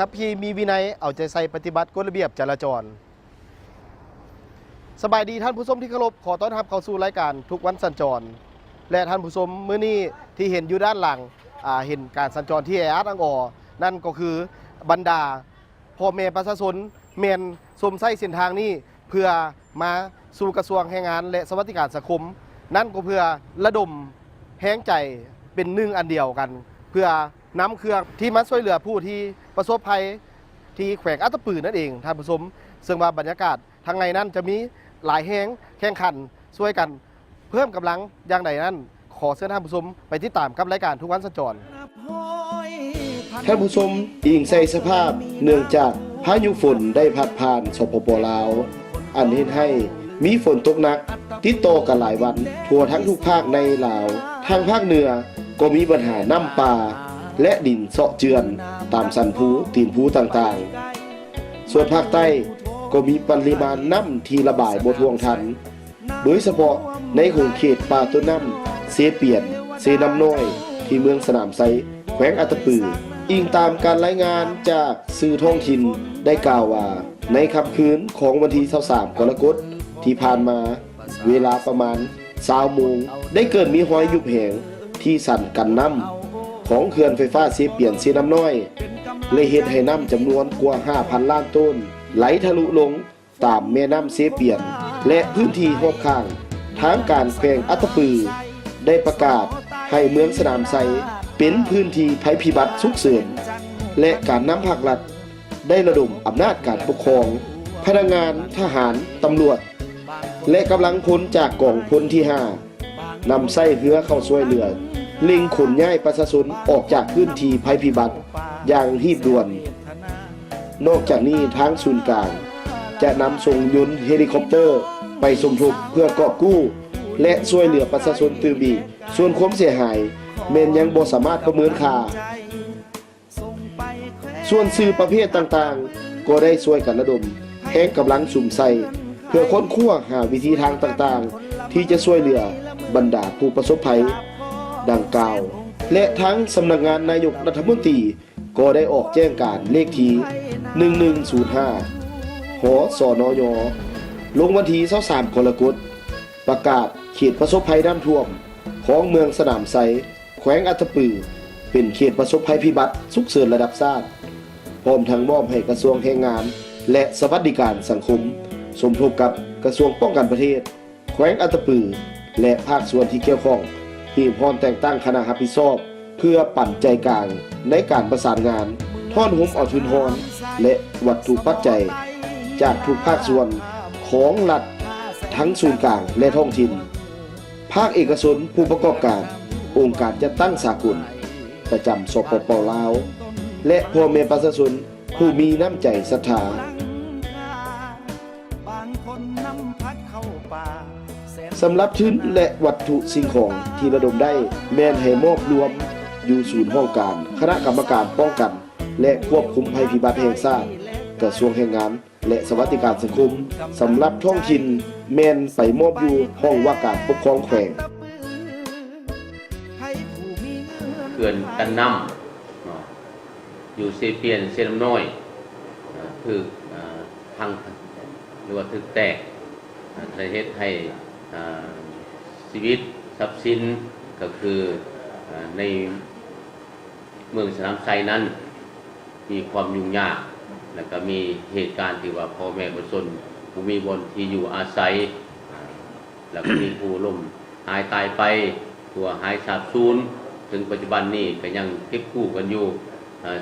ຂັບຂີ່ມີວິໄນ, ເອົາໃຈໃສ່ປະຕິບັດກົດລະບຽບຈະລາຈອນ. ສະບາຍດີທ່ານຜູ້ຊົມທີ່ເຄົາລົບ, ຂໍຕ້ອນຮັບເຂົ້າສູ່ລາຍການທຸກວັນສັນຈອນ ແລະ ທ່ານຜູ້ຊົມ, ມື້ນີ້ທີ່ເຫັນຢູ່ດ້ານຫຼັງ, ອາ, ເຫັນການສັນຈອນທີ່ແອອັດອັ່ງອໍ, ນັ້ນກໍຄືບັນດາພໍ່ແມ່ປະຊາຊົນແມ່ນຊົມໃຊ້ເສັ້ນທາງນີ້ ເພື່ອມາສູ່ກະຊວງແຮງງານ ແລະ ສະຫວັດດີການສັງຄົມ, ນັ້ນກໍເພື່ອລະດົມແຮງໃຈເປັນໜຶ່ງອັນດຽວກັນ ເພື່ອນຳເຄື່ອງທີ່ມາຊ່ວຍເຫຼືອຜູ້ທີ່ປະສົບໄພທີ່ແຂວງອັດຕະປືນັ້ນເອງ, ທ່ານຜູ້ຊົມ. ເຊິ່ງວ່າບັນຍາກາດທາງໃນນັ້ນຈະມີຫຼາຍແຮງແຂ່ງຂັນຊ່ວຍກັນ ເພີ່ມກຳລັງຢ່າງໃດນັ້ນ, ຂໍເຊີນທ່ານຜູ້ຊົມໄປຕິດຕາມກັບລາຍການທຸກວັນສັນຈອນ. ທ່ານຜູ້ຊົມ, ອີງໃສ່ສະພາບເນື່ອງຈາກພາຍຸຝົນໄດ້ພັດຜ່ານ ສປປ ລາວ, ອັນເຮັດໃຫ້ມີຝົນຕົກໜັກຕິດຕໍ່ກັນຫຼາຍວັນທົ່ວທັງທຸກພາກໃນລາວ. ທາງພາກເໜືອກໍມີບັນຫານ້ຳປ່າ ແລະ ດິນເຊາະເຈື່ອນຕາມສັນພູ, ຕີນພູຕ່າງໆ. ສ່ວນພາກໃຕ້ກໍມີປະລິມານນ້ຳທີ່ລະບາຍບໍ່ທ່ວງທັນ, ໂດຍສະເພາະໃນຂົງເຂດປ່າຕົ້ນນ້ຳເຊປຽນ, ເຊນ້ຳນ້ອຍ ທີ່ເມືອງສະໜາມໄຊ ແຂວງອັດຕະປື. ອີງຕາມການລາຍງານຈາກສື່ທ້ອງຖິ່ນໄດ້ກ່າວວ່າ, ໃນຄ່ຳຄືນຂອງວັນທີຊາວສາມ ກໍລະກົດທີ່ຜ່ານມາ, ເວລາປະມານຊາວໂມງ, ໄດ້ເກີດມີຮອຍຍຸບແຫງທີ່ສັນກັນນ້ຳຂອງເຂື່ອນໄຟຟ້າເຊປຽນ, ເຊນ້ຳນ້ອຍ ແລະ ເຮັດໃຫ້ນ້ຳຈຳນວນກວ່າຫ້າພັນລ້ານໂຕນໄຫຼທະລຸລົງ ຕາມແມ່ນ້ຳເຊປຽນ ແລະ ພື້ນທີ່ຮອບຂ້າງ. ທາງການແຂວງອັດຕະປືໄດ້ປະກາດໃຫ້ເມືອງສະໜາມໄຊເປັນພື້ນທີ່ໄພພິບັດສຸກເສີນ ແລະ ການນຳພາກລັດໄດ້ລະດົມອຳນາດການປົກຄອງ, ພະນັກງານທະຫານ, ຕຳຫຼວດ ແລະ ກຳລັງພົນຈາກກອງພົນທີຫ້າ ນຳໃຊ້ເຮືອເຂົ້າຊ່ວຍເຫຼືອ ເລັ່ງຂົນຍ້າຍປະຊາຊົນອອກຈາກພື້ນທີ່ໄພພິບັດຢ່າງຮີບດ່ວນ. ນອກຈາກນີ້, ທາງສູນກາງຈະນຳສົ່ງຍົນເຮລິຄອບເຕີໄປສົມທົບເພື່ອກອບກູ້ ແລະ ຊ່ວຍເຫຼືອປະຊາຊົນຕື່ມອີກ. ສ່ວນຄວາມເສຍຫາຍແມ່ນຍັງບໍ່ສາມາດປະເມີນຄ່າ. ສ່ວນສື່ປະເພດຕ່າງໆ ກໍໄດ້ຊ່ວຍກັນລະດົມແຮງກຳລັງສຸມໃສ່ ເພື່ອຄົ້ນຄວ້າຫາວິທີທາງຕ່າງໆ ທີ່ຈະຊ່ວຍເຫຼືອບັນດາຜູ້ປະສົບໄພດັ່ງກ່າວ ແລະ ທາງສຳນັກງານນາຍົກລັດຖະມົນຕີ ກໍໄດ້ອອກແຈ້ງການເລກທີ ໜຶ່ງໜຶ່ງສູນຫ້າ ຫສນຍ ລົງວັນທີຊາວສາມ ກໍລະກົດ ປະກາດເຂດປະສົບໄພນ້ຳຖ້ວມຂອງເມືອງສະໜາມໄຊ ແຂວງອັດຕະປື ເປັນເຂດປະສົບໄພພິບັດສຸກເສີນລະດັບຊາດ, ພ້ອມທັງມອບໃຫ້ກະຊວງແຮງງານ ແລະ ສະຫວັດດີການສັງຄົມ ສົມທົບກັບກະຊວງປ້ອງກັນປະເທດ ແຂວງອັດຕະປື ແລະ ພາກສ່ວນທີ່ກ່ຽວຂ້ອງ ຮີບຮ້ອນແຕ່ງຕັ້ງຄະນະຮັບຜິດຊອບ ເພື່ອປັນໃຈກາງໃນການປະສານງານ, ທ້ອນໂຮມເອົາທຶນຮອນ ແລະ ວັດຖຸປັດໄຈຈາກທຸກພາກສ່ວນຂອງລັດ ທັງສູນກາງ ແລະ ທ້ອງຖິ່ນ, ພາກເອກະຊົນ, ຜູ້ປະກອບການ, ອົງການຈັດຕັ້ງສາກົນປະຈຳ ສປປ ລາວ ແລະ ພໍ່ແມ່ປະຊາຊົນຜູ້ມີນ້ຳໃຈສັດທາ. ສຳລັບທຶນ ແລະ ວັດຖຸສິ່ງຂອງທີ່ລະດົມໄດ້ ແມ່ນໃຫ້ມອບລວມຢູ່ສູນຫ້ອງການຄະນະກຳມະການປ້ອງກັນ ແລະ ຄວບຄຸມໄພພິບັດແຫ່ງຊາດ, ກະຊວງແຮງງານ ແລະ ສະຫວັດດີການສັງຄົມ. ສຳລັບທ້ອງຖິ່ນ ແມ່ນໄປມອບຢູ່ຫ້ອງວ່າການປົກຄອງແຂວງ. ເຂື່ອນກັນນ້ຳເນາະ ຢູ່ເຊປຽນ ເຊນ້ຳນ້ອຍ ເອີ ຖືກ ເອີ ພັງ ຫຼືວ່າຖືກແຕກ ເອີ ໄດ້ເຮັດໃຫ້ ເອີ ຊີວິດຊັບສິນ ກໍຄື ເອີ ໃນເມືອງສະໜາມໄຊນັ້ນ ມີຄວາມຫຍຸ້ງຍາກ ແລະ ກໍມີເຫດການທີ່ວ່າພໍ່ແມ່ປະຊາຊົນບໍ່ມີບ່ອນທີ່ຢູ່ອາໄສ ແລ້ວກໍມີຜູ້ລົ້ມຫາຍຕາຍໄປ ຜູ້ຫາຍສາບສູນ, ເຖິງປັດຈຸບັນນີ້ກໍຍັງເກັບກູ້ກັນຢູ່.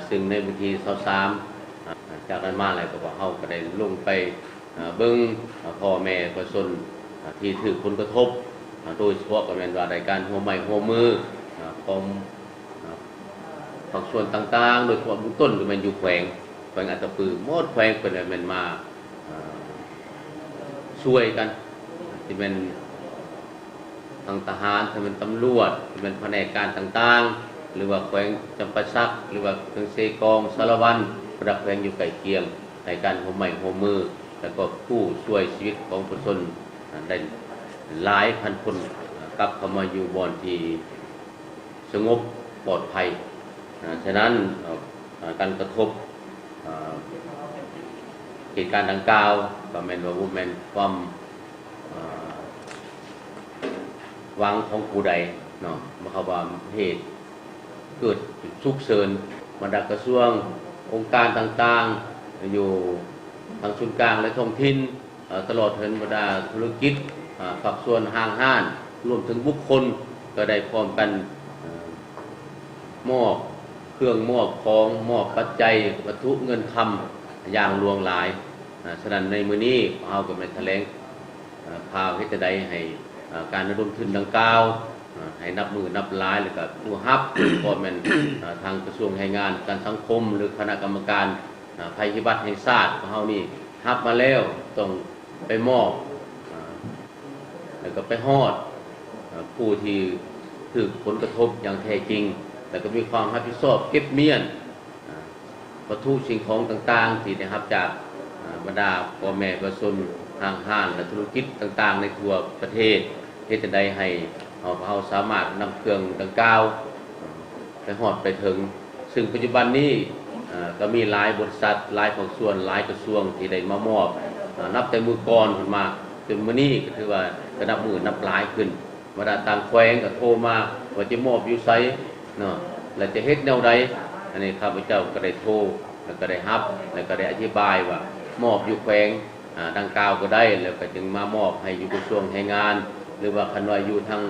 ເຊິ່ງໃນວັນທີຊາວສາມ ຈາກນັ້ນມາແລ້ວ ກໍພວກເຮົາກໍໄດ້ລົງໄປເບິ່ງພໍ່ແມ່ປະຊາຊົນທີ່ຖືກຜົນກະທົບ, ໂດຍສະເພາະກໍແມ່ນວ່າໄດ້ການຮ່ວມໄມ້ຮ່ວມມືຂອງ ພາກສ່ວນຕ່າງໆ ໂດຍສະເພາະເບື້ອງຕົ້ນກໍແມ່ນຢູ່ແຂວງ ແຂວງອັດຕະປືໝົດແຂວງ ເພິ່ນແມ່ນມາ ເອີ ຊ່ວຍກັນ ຊິແມ່ນທາງທະຫານ ຊິແມ່ນຕຳຫຼວດ ຊິແມ່ນພະແນກການຕ່າງໆ ຫຼືວ່າແຂວງຈຳປາສັກ ຫຼືວ່າແຂວງເຊກອງ ສາລະວັນ ບັນດາແຂວງຢູ່ໃກ້ຄຽງ ໃຫ້ການຮ່ວມໄມ້ຮ່ວມມື ແລ້ວກໍກູ້ຊ່ວຍຊີວິດຂອງປະຊາຊົນໄດ້ຫຼາຍພັນຄົນ ກັບເຂົ້າມາຢູ່ບ່ອນທີ່ ສະຫງົບປອດໄພ. ອາ ສະນັ້ນ ເອີ ການກະທົບ ເອີ ເຫດການດັ່ງກ່າວກໍແມ່ນວ່າບໍ່ແມ່ນຄວາມ ເອີ ຫວັງຂອງຜູ້ໃດເນາະ, ໝາຍຄວາມວ່າເຫດເກີດສຸກເສີນ, ບັນດາກະຊວງ, ອົງການຕ່າງໆ ຢູ່ທັງສູນກາງ ແລະ ທ້ອງຖິ່ນ, ເອີ ຕະຫຼອດເຖິງບັນດາທຸລະກິດ, ເອີ ພາກສ່ວນ, ຫ້າງຮ້ານ, ລວມເຖິງບຸກຄົນ ກໍໄດ້ພ້ອມກັນ, ເອີ ມອບເຄື່ອງ, ມອບຂອງ, ມອບປັດໄຈ, ວັດຖຸເງິນຄຳຢ່າງຫຼວງຫຼາຍ. ອາ ສະນັ້ນໃນມື້ນີ້ພວກເຮົາກໍແມ່ນຖະແຫຼງ ອາ ຂ່າວເຮັດຈັ່ງໃດໃຫ້ ອາ ການລະດົມທຶນດັ່ງກ່າວ ອາ ໃຫ້ນັບມື້ນັບຫຼາຍ ແລ້ວກໍຜູ້ຮັບ ກໍແມ່ນ ອາ ທາງກະຊວງແຮງງານ ປະກັນສັງຄົມ ຫຼື ຄະນະກຳມະການ ອາ ໄພພິບັດແຫ່ງຊາດຂອງເຮົານີ້ ຮັບມາແລ້ວ ຕ້ອງໄປມອບ ອາ ແລ້ວກໍໄປຮອດ ອາ ຜູ້ທີ່ຖືກຜົນກະທົບຢ່າງແທ້ຈິງ ແລ້ວກໍມີຄວາມຮັບຜິດຊອບເກັບມ້ຽນ ອາ ວັດຖຸສິ່ງຂອງຕ່າງໆ ທີ່ໄດ້ຮັບຈາກ ອາ ບັນດາພໍ່ແມ່ປະຊາຊົນ, ຫ້າງຮ້ານ ແລະ ທຸລະກິດຕ່າງໆ ໃນທົ່ວປະເທດ, ເຮັດຈັ່ງໃດໃຫ້ເຮົາ, ເຮົາສາມາດນຳເຄື່ອງດັ່ງກ່າວໄປຮອດໄປເຖິງ. ຊຶ່ງປັດຈຸບັນນີ້ ອາ ກໍມີຫຼາຍບໍລິສັດ, ຫຼາຍພາກສ່ວນ, ຫຼາຍກະຊວງທີ່ໄດ້ມາມອບ, ອາ ນັບແຕ່ມື້ກ່ອນຂຶ້ນມາ ຈົນມື້ນີ້ກໍຖືວ່າກໍນັບມື້ນັບຫຼາຍຂຶ້ນ. ບັນດາຕ່າງແຂວງກໍໂທມາວ່າຈະມອບຢູ່ໃສເນາະ ແລະ ຈະເຮັດແນວໃດ. ອັນນີ້ຂ້າພະເຈົ້າກໍໄດ້ໂທ ແລ້ວກໍໄດ້ຮັບ ແລ້ວກໍໄດ້ອະທິບາຍວ່າມອບຢູ່ແຂວງ ອາ ດັ່ງກ່າວກໍໄດ້ ແລ້ວກໍຈຶ່ງມາມອບໃຫ້ຢູ່ກະຊວງແຮງງານ ຫຼືວ່າຄັນວ່າຢູ່ທາງ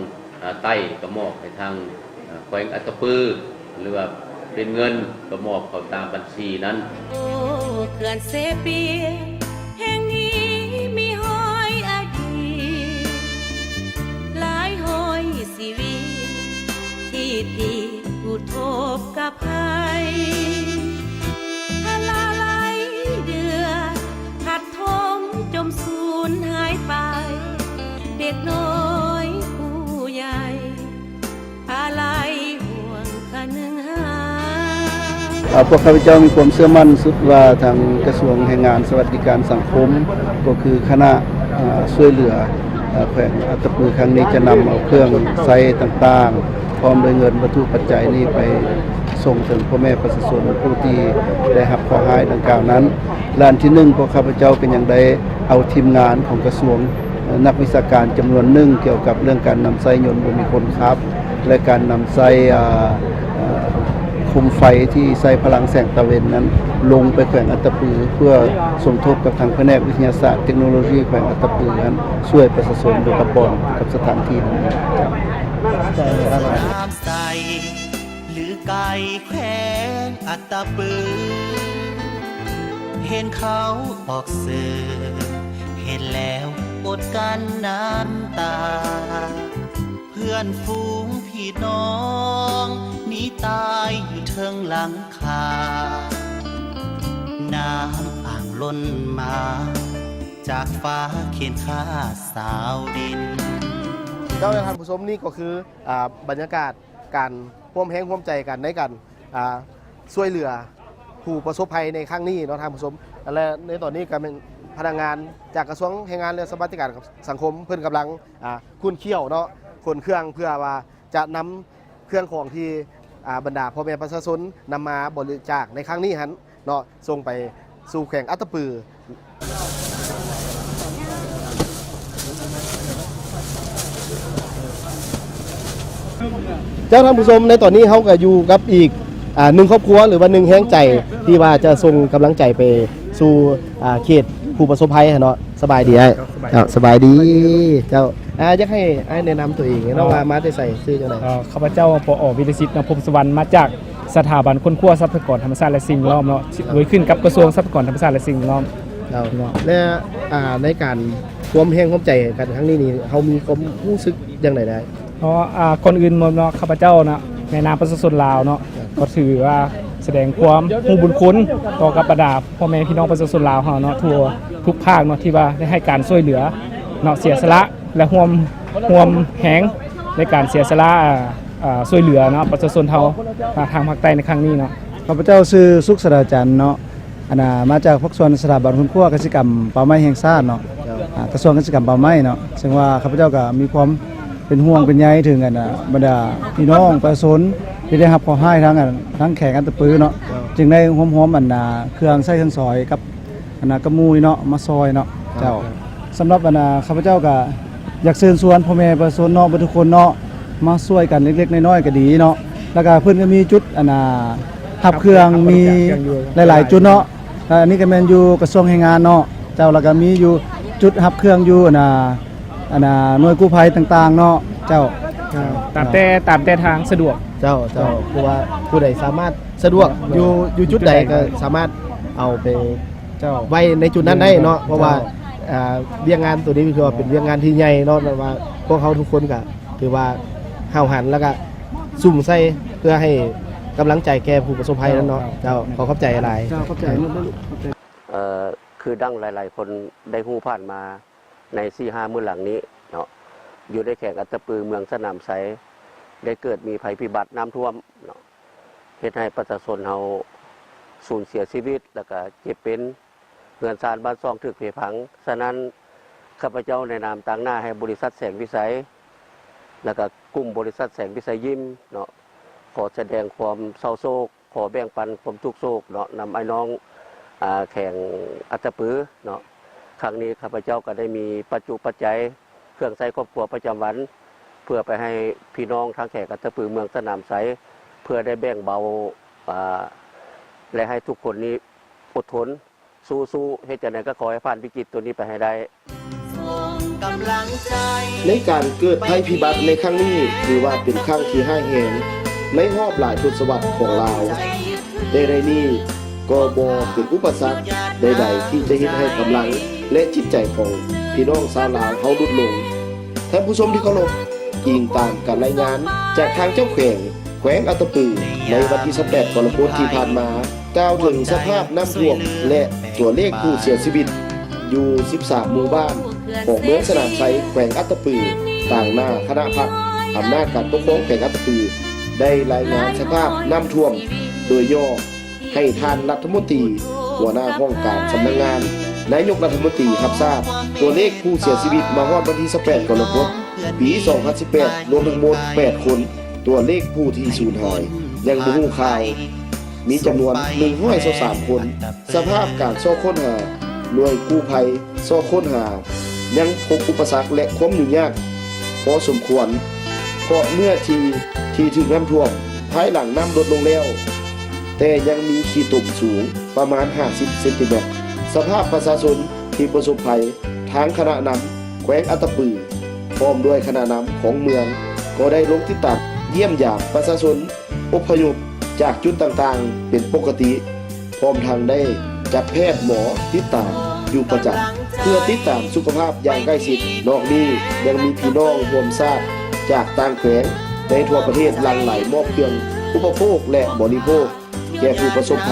ອາ ໃຕ້ກໍມອບໃຫ້ທາງ ອາ ແຂວງອັດຕະປື ຫຼືວ່າເປັນເງິນກໍມອບເຂົ້າຕາມບັນຊີນັ້ນ. ໂອ້ ເຂື່ອນເຊປຽ ແຫ່ງນີ້ມີຮອຍອະດີດ ຫຼາຍຮ້ອຍຊີວິດ ທີ່ຕິດຢູ່ທົບກັບໄພ ພາລະຫຼາຍເດືອນ ທັດຖົມຈົມສູນຫາຍໄປ ເດັກນ້ອຍຜູ້ໃຫຍ່ ອາໄລຫ່ວງຄະນຶງຫາ. ເອີ ພວກຂ້າພະເຈົ້າມີຄວາມເຊື່ອໝັ້ນສຸດວ່າ ທາງກະຊວງແຮງງານ ສະຫວັດດີການສັງຄົມ ກໍຄືຄະນະ ເອີ ຊ່ວຍເຫຼືອ ເອີ ແຂວງອັດຕະປືຄັ້ງນີ້ ຈະນຳເອົາເຄື່ອງໃຊ້ຕ່າງໆ ພ້ອມດ້ວຍເງິນວັດຖຸປັດໄຈນີ້ ໄປສົ່ງເຖິງພໍ່ແມ່ປະຊາຊົນຜູ້ທີ່ໄດ້ຮັບເຄາະຮ້າຍດັ່ງກ່າວນັ້ນ. ແລະ ອັນທີໜຶ່ງ ພວກຂ້າພະເຈົ້າກໍຍັງໄດ້ເອົາທີມງານຂອງກະຊວງ ເອີ ນັກວິຊາການຈຳນວນໜຶ່ງ ກ່ຽວກັບເລື່ອງການນຳໃຊ້ຍົນບໍ່ມີຄົນຂັບ ແລະ ການນຳໃຊ້ ອາ ໂຄມໄຟທີ່ໃຊ້ພະລັງແສງຕາເວັນນັ້ນ ລົງໄປແຂວງອັດຕະປື ເພື່ອສົມທົບກັບທາງພະແນກວິທະຍາສາດເຕັກໂນໂລຊີແຂວງອັດຕະປືນັ້ນ ຊ່ວຍປະຊາຊົນຢູ່ກັບບ່ອນ ກັບສະຖານທີ່ນັ້ນ. ນ້ຳໃສ ຫຼື ໄກແຂວງອັດຕະປື ເຫັນເຂົາອອກສື່ ເຫັນແລ້ວອົດກັ້ນນ້ຳຕາ ເພື່ອນຝູງພີ່ນ້ອງໜີຕາຍຢູ່ເທິງຫຼັງຄາ ນ້ຳອ່າງລົ້ນມາ ຈາກຟ້າເຄນຄາສາວດິນ. ເຈົ້າ ແລະ ທ່ານຜູ້ຊົມ ນີ້ກໍຄື ອາ ບັນຍາກາດການຮ່ວມແຮງຮ່ວມໃຈກັນໃນການ ອາ ຊ່ວຍເຫຼືອຜູ້ປະສົບໄພໃນຄັ້ງນີ້ເນາະທ່ານຜູ້ຊົມ ແລະ ໃນຕອນນີ້ກໍແມ່ນພະນັກງານຈາກກະຊວງແຮງງານ ແລະ ສະຫວັດດີການສັງຄົມ ເພິ່ນກຳລັງ ອາ ຂຸ້ນຂ້ຽວເນາະ ຂົນເຄື່ອງ ເພື່ອວ່າຈະນຳເຄື່ອງຂອງທີ່ ອາ ບັນດາພໍ່ແມ່ປະຊາຊົນນຳມາບໍລິຈາກໃນຄັ້ງນີ້ຫັ້ນ ເນາະ ສົ່ງໄປສູ່ແຂວງອັດຕະປື. ເຈົ້າ ທ່ານຜູ້ຊົມ ໃນຕອນນີ້ເຮົາກໍຢູ່ກັບອີກ ອາ ໜຶ່ງຄອບຄົວ ຫຼືວ່າໜຶ່ງແຮງໃຈ ທີ່ວ່າຈະສົ່ງກຳລັງໃຈໄປສູ່ ອາ ເຂດຜູ້ປະສົບໄພຫັ້ນເນາະ. ສະບາຍດີອ້າຍ. ເຈົ້າ ສະບາຍດີ. ເຈົ້າ ອາ ຢາກໃຫ້ອ້າຍແນະນຳຕົວເອງເນາະ ວ່າມາແຕ່ໃສ ຊື່ຈັ່ງໃດ? ເອີ ຂ້າພະເຈົ້າ ປອ ວິລະສິດ ນຳພົມສະຫວັນ ມາຈາກ ສະຖາບັນຄົ້ນຄວ້າຊັບພະຍາກອນທຳມະຊາດ ແລະ ສິ່ງແວດລ້ອມເນາະ ເຈົ້າ ໂດຍຂຶ້ນກັບກະຊວງຊັບພະຍາກອນທຳມະຊາດ ແລະ ສິ່ງແວດລ້ອມ. ເຈົ້າ ເນາະ ແລະ ອາ ໃນການຮ່ວມແຮງຮ່ວມໃຈກັນຄັ້ງນີ້ນີ້ ເຮົາມີຄວາມຮູ້ສຶກຢ່າງໃດແດ່? ເນາະ ອາ ກ່ອນອື່ນໝົດເນາະ ຂ້າພະເຈົ້າເນາະ ໃນນາມປະຊາຊົນລາວເນາະ ເຈົ້າ ກໍຖືວ່າສະແດງຄວາມຮູ້ບຸນຄຸນຕໍ່ກັບບັນດາພໍ່ແມ່ພີ່ນ້ອງປະຊາຊົນລາວເຮົາເນາະ ທົ່ວທຸກພາກເນາະ ທີ່ວ່າໄດ້ໃຫ້ການຊ່ວຍເຫຼືອເນາະ ເສຍສະຫຼະ ແລະ ຮ່ວມ ຮ່ວມແຮງໃນການເສຍສະຫຼະ ອາ ອາ ຊ່ວຍເຫຼືອເນາະ ປະຊາຊົນເຮົາ ອາ ທາງພາກໃຕ້ໃນຄັ້ງນີ້ເນາະ. ຂ້າພະເຈົ້າຊື່ ສຸກ ສະດາຈັນ ເນາະ ອັນນ່າ ມາຈາກພາກສ່ວນສະຖາບັນຄົ້ນຄວ້າກະສິກຳປ່າໄມ້ແຫ່ງຊາດເນາະ ເຈົ້າ ອາ ກະຊວງກະສິກຳປ່າໄມ້ເນາະ ເຊິ່ງວ່າຂ້າພະເຈົ້າກໍມີຄວາມເປັນຫ່ວງເປັນໃຍເຖິງ ອັນນ່າ ບັນດາພີ່ນ້ອງປະຊາຊົນ ທີ່ໄດ້ຮັບເຄາະຮ້າຍທາງອັນ ທາງແຂວງອັດຕະປືເນາະ ເຈົ້າ ຈຶ່ງໄດ້ຮວບຮວມອັນນ່າ ເຄື່ອງໃຊ້ເຄື່ອງສອຍກັບອັນນ່າ ກັບໝູ່ນີ້ເນາະ ມາຊ່ອຍເນາະ ເຈົ້າ ເຈົ້າ. ສຳລັບອັນນ່າ ຂ້າພະເຈົ້າກະຢາກເຊີນຊວນພໍ່ແມ່ປະຊາຊົນເນາະ ເບິດທຸກຄົນເນາະ ມາຊ່ວຍກັນເລັກໆນ້ອຍໆກະດີເນາະ ແລ້ວກະເພິ່ນກະມີຈຸດອັນນ່າ ຮັບເຄື່ອງ ຮັບ ມີ ຮັບບໍລິຈາກເຄື່ອງຢູ່ ຫຼາຍໆຈຸດເນາະ ແລ້ວອັນນີ້ກະແມ່ນຢູ່ກະຊວງແຮງງານເນາະ ເຈົ້າ ແລ້ວກະມີຢູ່ຈຸດຮັບເຄື່ອງຢູ່ອັນນ່າ ອັນນ່າ ໜ່ວຍກູ້ໄພຕ່າງໆເນາະ ເຈົ້າ ຕາມແຕ່ ຕາມແຕ່ທາງສະດວກ ເຈົ້າ ເຈົ້າ ເຈົ້າ ຄືວ່າຜູ້ໃດສາມາດສະດວກ ເຈົ້າ ຢູ່ ຢູ່ຈຸດໃດກະສາມາດເອົາໄປ ເຈົ້າ ໄວ້ໃນຈຸດນັ້ນໄດ້ເນາະ ເຈົ້າ ເພາະວ່າ ເຈົ້າ ອ່າ ວຽກງານໂຕນີ້ຖືວ່າເປັນວຽກງານທີ່ໃຫຍ່ເນາະ ແຕ່ວ່າພວກເຮົາທຸກຄົນກະຖືວ່າຫ້າວຫັນ ແລ້ວກະສຸມໃສ່ເພື່ອໃຫ້ກຳລັງໃຈແກ່ຜູ້ປະສົບໄພນັ້ນເນາະ ເຈົ້າ ເຈົ້າ ເຈົ້າ ຂໍຂອບໃຈຫຼາຍ ເຈົ້າ ຂອບໃຈ ເອີ ຄືດັ່ງຫຼາຍໆຄົນໄດ້ຮູ້ຜ່ານມາ ໃນສີ່ຫ້າມື້ຫຼັງນີ້ເນາະ ຢູ່ໃນແຂວງອັດຕະປື ເມືອງສະໜາມໄຊ ໄດ້ເກີດມີໄພພິບັດນ້ຳຖ້ວມເນາະ ເຮັດໃຫ້ປະຊາຊົນເຮົາສູນເສຍຊີວິດ ແລ້ວກະເຈັບເປັນ ເຮືອນຊານບ້ານຊ່ອງຖືກເພພັງ. ສະນັ້ນ ຂ້າພະເຈົ້າໃນນາມຕາງໜ້າໃຫ້ບໍລິສັດແສງວິໄສ ແລ້ວກະກຸ່ມບໍລິສັດແສງວິໄສຍິມເນາະ ຂໍສະແດງຄວາມເສົ້າໂສກ ຂໍແບ່ງປັນຄວາມທຸກໂສກເນາະ ນຳອ້າຍນ້ອງ ອາ ແຂວງອັດຕະປືເນາະ. ຄັ້ງນີ້ຂ້າພະເຈົ້າກະໄດ້ມີປັດຈຸປັດໄຈ ເຄື່ອງໃຊ້ຄອບຄົວປະຈຳວັນ ເພື່ອໄປໃຫ້ພີ່ນ້ອງທາງແຂວງອັດຕະປື ເມືອງສະໜາມໄຊ ເພື່ອໄດ້ແບ່ງເບົາ ອາ ແລະ ໃຫ້ທຸກຄົນນີ້ອົດທົນ ສູ້ໆ ເຮັດຈັ່ງໃດກະຂໍໃຫ້ຜ່ານວິກິດໂຕນີ້ໄປໃຫ້ໄດ້. ໃນການເກີດໄພພິບັດໃນຄັ້ງນີ້ ຖືວ່າເປັນຄັ້ງທີ່ຮ້າຍແຮງໃນຮອບຫຼາຍທົດສະວັດຂອງລາວ, ແຕ່ໃນນີ້ກໍບໍ່ເປັນອຸປະສັກໃດໆ ທີ່ຈະເຮັດໃຫ້ກຳລັງ ແລະ ຈິດໃຈຂອງພີ່ນ້ອງຊາວລາວເຮົາຫຼຸດລົງ. ທ່ານຜູ້ຊົມທີ່ເຄົາລົບ, ອີງຕາມການລາຍງານຈາກທາງເຈົ້າແຂວງ ແຂວງອັດຕະປື ໃນວັນທີຊາວແປດ ກໍລະກົດທີ່ຜ່ານມາ ກ່າວເຖິງສະພາບນ້ຳຖ້ວມ ແລະ ຕົວເລກຜູ້ເສຍຊີວິດຢູ່ສິບສາມໝູ່ບ້ານຂອງເມືອງສະໜາມໄຊ ແຂວງອັດຕະປື ຕາງໜ້າຄະນະພັກອຳນາດການປົກຄອງແຂວງອັດຕະປື ໄດ້ລາຍງານສະພາບນ້ຳຖ້ວມໂດຍຫຍໍ້ ໃຫ້ທ່ານລັດຖະມົນຕີ ຫົວໜ້າຫ້ອງການສຳນັກງານນາຍົກລັດຖະມົນຕີຮັບຊາບ. ຕົວເລກຜູ້ເສຍຊີວິດມາຮອດວັນທີຊາວແປດ ກໍລະກົດ ປີສອງພັນສິບແປດ ລວມທັງໝົດແປດຄົນ. ຕົວເລກຜູ້ທີ່ສູນຫາຍຍັງບໍ່ຮູ້ຂ່າວ ມີຈຳນວນໜຶ່ງຮ້ອຍຊາວສາມຄົນ. ສະພາບການຊອກຄົ້ນຫາ ໜ່ວຍກູ້ໄພຊອກຄົ້ນຫາ ຍັງພົບອຸປະສັກ ແລະ ຄວາມຫຍຸ້ງຍາກພໍສົມຄວນ ເພາະເນື້ອທີ່ທີ່ຖືກນ້ຳຖ້ວມ ພາຍຫຼັງນ້ຳລົດລົງແລ້ວ ແຕ່ຍັງມີຂີ້ຕົມສູງປະມານຫ້າສິບເຊັນຕີແມັດ. ສະພາບປະຊາຊົນທີ່ປະສົບໄພ ທາງຄະນະນຳແຂວງອັດຕະປື ພ້ອມດ້ວຍຄະນະນຳຂອງເມືອງ ກໍໄດ້ລົງຕິດຕາມຢ້ຽມຢາມປະຊາຊົນ ອົບພະຍົບຈາກຈຸດຕ່າງໆເປັນປົກກະຕິ, ພ້ອມທັງໄດ້ຈັດແພດໝໍຕິດຕາມຢູ່ປະຈຳ ເພື່ອຕິດຕາມສຸຂະພາບຢ່າງໃກ້ຊິດ. ນອກນີ້ຍັງມີພີ່ນ້ອງຮ່ວມຊາດຈາກຕ່າງແຂວງໃນທົ່ວປະເທດຫຼັ່ງໄຫຼມອບເຄື່ອງອຸປະໂພກ ແລະ ບໍລິໂພກ ແກ່ຜູ້ປະສົບໄພ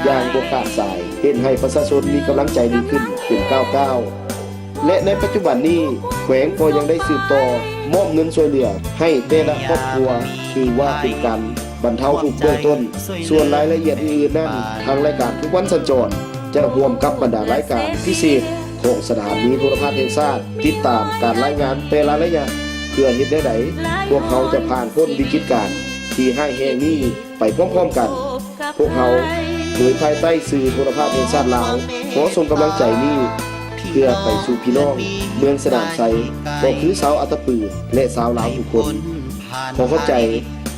ຢ່າງບໍ່ຂາດສາຍ, ເຮັດໃຫ້ປະຊາຊົນມີກຳລັງໃຈດີຂຶ້ນເປັນກ້າວໆ ແລະ ໃນປັດຈຸບັນນີ້ ແຂວງກໍຍັງໄດ້ສືບຕໍ່ມອບເງິນຊ່ວຍເຫຼືອໃຫ້ແຕ່ລະຄອບຄົວ, ຖືວ່າເປັນການບັນເທົາທຸກເບື້ອງຕົ້ນ. ສ່ວນລາຍລະອຽດອື່ນໆນັ້ນ, ທາງລາຍການທຸກວັນສັນຈອນ ຈະຮ່ວມກັບບັນດາລາຍການພິເສດຂອງສະຖານີໂທລະພາບແຫ່ງຊາດ ຕິດຕາມການລາຍງານແຕ່ລະໄລຍະ ເພື່ອເຮັດແນວໃດພວກເຮົາຈະຜ່ານພົ້ນວິກິດການທີ່ຮ້າຍແຮງນີ້ ໄປພ້ອມໆກັນ. ພວກເຮົາ ໂດຍພາຍໃຕ້ສື່ໂທລະພາບແຫ່ງຊາດລາວ ຂໍສົ່ງກຳລັງໃຈນີ້ ເພື່ອໄປສູ່ພີ່ນ້ອງເມືອງສະໜາມໄຊ ກໍຄືຊາວອັດຕະປື ແລະ ຊາວລາວທຸກຄົນ. ຂໍຂອບໃຈ.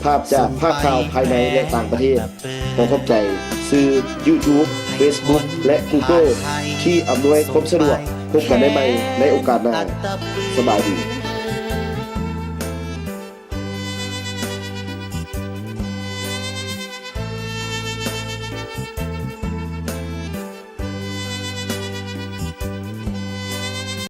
ພາບຈາກພາກຂ່າວພາຍໃນ ແລະ ຕ່າງປະເທດ. ຂໍຂອບໃຈສື່ YouTube, Facebook ແລະ Google ທີ່ອຳນວຍຄວາມສະດວກ. ພົບກັນໄດ້ໃໝ່ໃນໂອກາດໜ້າ. ສະບາຍດີ.